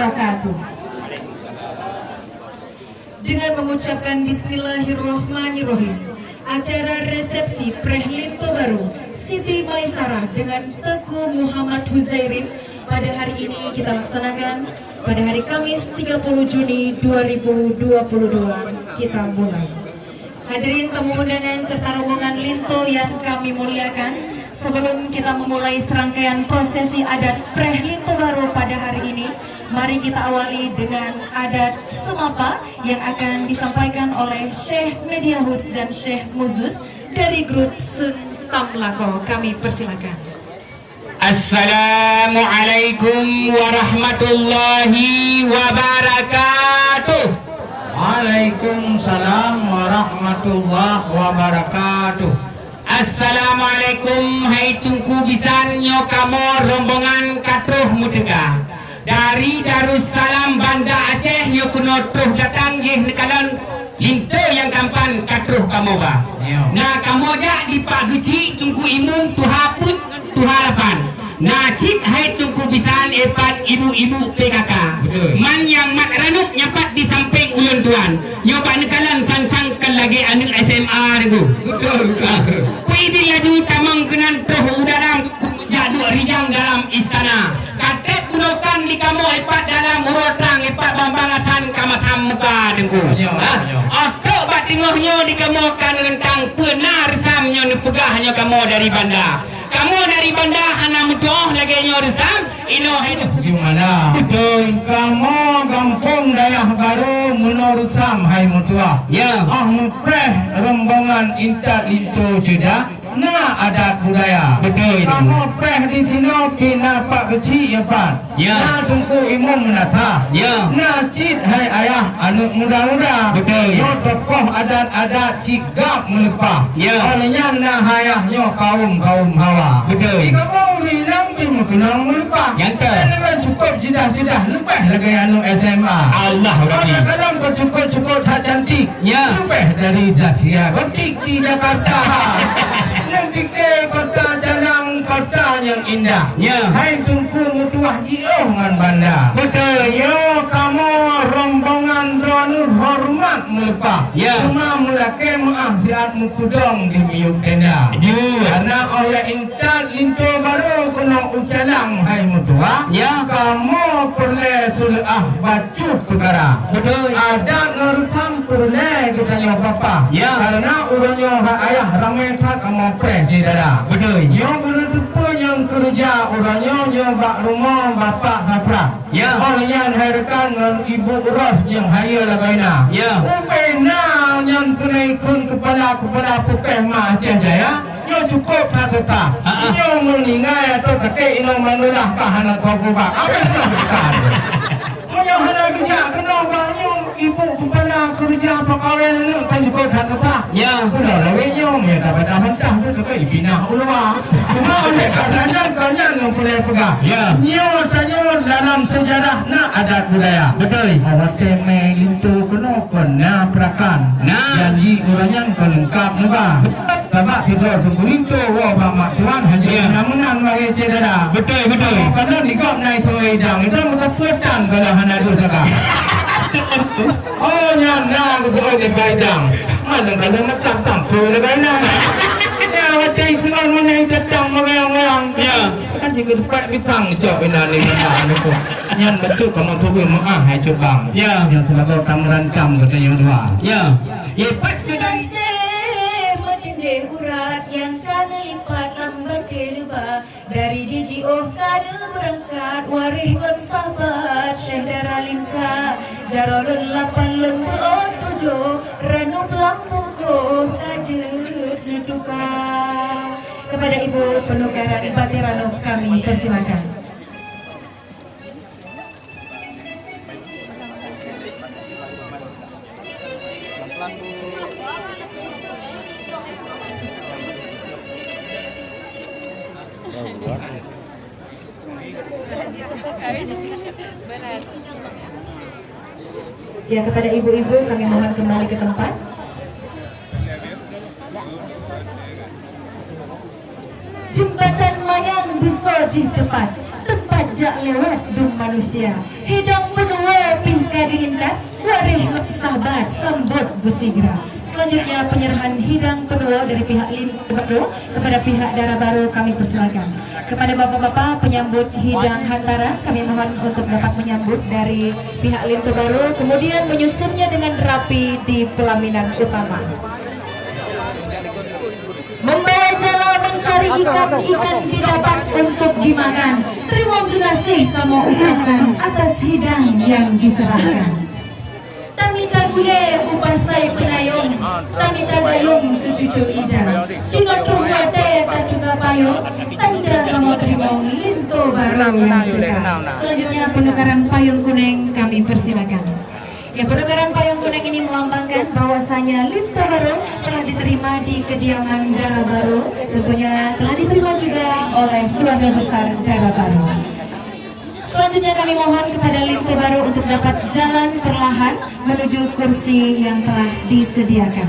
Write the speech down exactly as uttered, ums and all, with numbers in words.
wabarakatuh. Dengan mengucapkan bismillahirrahmanirrahim, acara resepsi Preh Linto Baru Siti Maisarah dengan Teuku Muhammad Huzairin pada hari ini kita laksanakan pada hari Kamis tiga puluh Juni dua ribu dua puluh dua kita mulai. Hadirin tamu undangan serta rombongan linto yang kami muliakan, sebelum kita memulai serangkaian prosesi adat Preh Linto Baru pada hari ini, mari kita awali dengan adat semapa yang akan disampaikan oleh Syekh Mediahus dan Syekh Muzus dari grup Sun Samlako. Kami persilakan. Assalamualaikum warahmatullahi wabarakatuh. Waalaikumsalam warahmatullahi wabarakatuh. Assalamualaikum, hai Teungku bisan, nyoe kamoe rombongan ka troh meuteuka. Dari Darussalam Banda Aceh nyoe keunoe troh datang jih neukalon linto nyang tampan ka troh kamoe ba. Ya. Na kamoe jak dipak geuchik Teungku Imum tuha peuet tuha lapan. Na cit hai Teungku bisan ipat ibu-ibu P K K. Betul. Man nyang mat ranub nyapat di sampéng ulôn tuan. Nyoe bak neukalon sang-sang kon lagée aneuëk S M A Teungku. Betul, betul. Peuidin laju tamong keunan troh u dalam jak duek rijang dalam istana. Ka treb bunokan di kamoe ipat dalam uroe trang ipat bambang asan ka masam muka Teungku. Ya, ha? Ya. Otrok bak teungoh nyoe di kamoe ka neureuntang peue na reusam nyoe neupeugah nyoe kamoe dari banda. Kamoe dari banda hana meutuoh lagée nyoe reusam, inoe hai. Gimana? Betul. Kamoe gampông dayah barô meunoe reusam hai meutuah. Ya. Oh meupreh rombongan intat linto ceudah. Na adat budaya. Betul itu. Kamoe preh di sinoe pih na pak keuchik ya pat. Ya. Na Teungku Imum meunasah. Ya. Na cit hai ayah aneuëk muda-muda. Betul. Nyoe tokoh adat-adat cit gab meuleupah. Ya. Óh lheueh nyan na ayah nyoe kaum-kaum hawa. Betul. Di kamoe ureuëng inong pih meukeunong meuleupah. Nyata. Dan dengan cukup jidah-jidah leubeh lagée aneuëk S M A. Allah Rabbi. Kadang-kadang keu cukup-cukup that cantik. Ya. Leubeh dari Zasya Gotik di Jakarta. Neupike kota jalan, kota nyang indah. Ya. Hai Teungku meutuah jiôh ngon banda. Betul. Nyoe kamoe rombongan droeneueh horeumat meuleupah. Ya. Teuma meulakée meuáh siat meukeudong di miyueb tenda. Ya. Karena óh lheueh intat linto barô keunoe u calang hai meutuah. Ya. Kamoe peureulée seuleuah bacut peukara. Betul. Adat ngon reusam peureulée geutanyoe papah. Ya. Karena uroe nyoe hai ayah ramé that kamoe preh syedara. Betul. Nyoe buleuen teupeu nyang keureuja uroe nyoe nyoe bak rumoh Bapak Safra. Ya. Óh lheueh nyan hai rekan ngon ibu uroh nyang hayeue lagoina. Ya. Ubena nyan keuneuk ikheun keupala-keupala pukeh ma Aceh Jaya. Nyoe cukup that susah. Ha, ha. Nyoe meuninggai atau keudeh inong Mandulah ka hana kubu bak. Abéh lah besar. Meunyoe hana geujak keunoe bak nyoe, ibu keupala keureuja peukawen aneuk kan cukup that susah. Ya. Keunoe lawét nyoe, meunyoe tapadah mentah tu, tu kan ipinah u luwa. Cuma oleh karena nyan, ka nyan nyang peureulée peugah. Ya. Nyoe tanyoe dalam seujarah na adat budaya. Betul. Awak temé linto keunoe kon na peurakan. Na. Janji ureuëng nyan kon leungkap neuba. Sabab sidroe teungku linto woe bak mak tuan hana. Ya. Meunan-meunan lagée syedara. Betul, betul. Kalau di gobnyan isoe idang, idang meukeupeutan kalau hana deuh dagang. Oh, nyan na geujok di baidang. Mana kalau macam campur dengan na. Ya, watée Islam mana yang datang meurayang-rayang. Ya. Kan jika dapat bintang jawab bina ni bina ni pun. Nyan betul kamu tunggu maaf hai cubang. Ya. Yang selalu tamu rantam kata yang dua. Ya. Ye pas sedang. Gaséh meutindéh urat nyang ka neulipat lam batée leuba. Dari di jiôh ka neubeurangkat waréh ngon sahabat syedara lingka. Jaroe lôn lapan lôn beuôt tujoh, ranub lam bungkôh ka jeuet neutuka. Kepada ibu penukaran batée ranub kami persilakan. Ya, kepada ibu-ibu kami mohon kembali ke tempat. Jembatan Mayang beusoe jih teupat, teumpat Jak lewat dum manusia, hidang peunuwoe pih ka geuintat, waréh lom sahabat sambot beusigra. Selanjutnya penyerahan hidang peunuwoe dari pihak linto baru kepada pihak dara baru kami persilakan. Kepada bapak-bapak penyambut hidang hantaran kami mohon untuk dapat menyambut dari pihak linto baru, kemudian menyusunnya dengan rapi di pelaminan utama. Membawa jala mencari ikan, ikan didapat untuk dimakan. Terima kasih kamoe ucapkan atas hidang yang diserahkan. Tamita gulée u pasai Peunayong, tamita dayong keu cucok ija. Jinoe troh watée tatuka payong, tanda kamoe teurimong linto barô nyang teuka. Selanjutnya penukaran payong kunéng kami persilakan. Ya, penukaran payong kunéng ini melambangkan bahwasanya linto barô telah diterima di kediaman dara barô, tentunya telah diterima juga oleh keluarga besar dara barô. Selanjutnya kami mohon kepada linto barô untuk dapat jalan perlahan menuju kursi yang telah disediakan.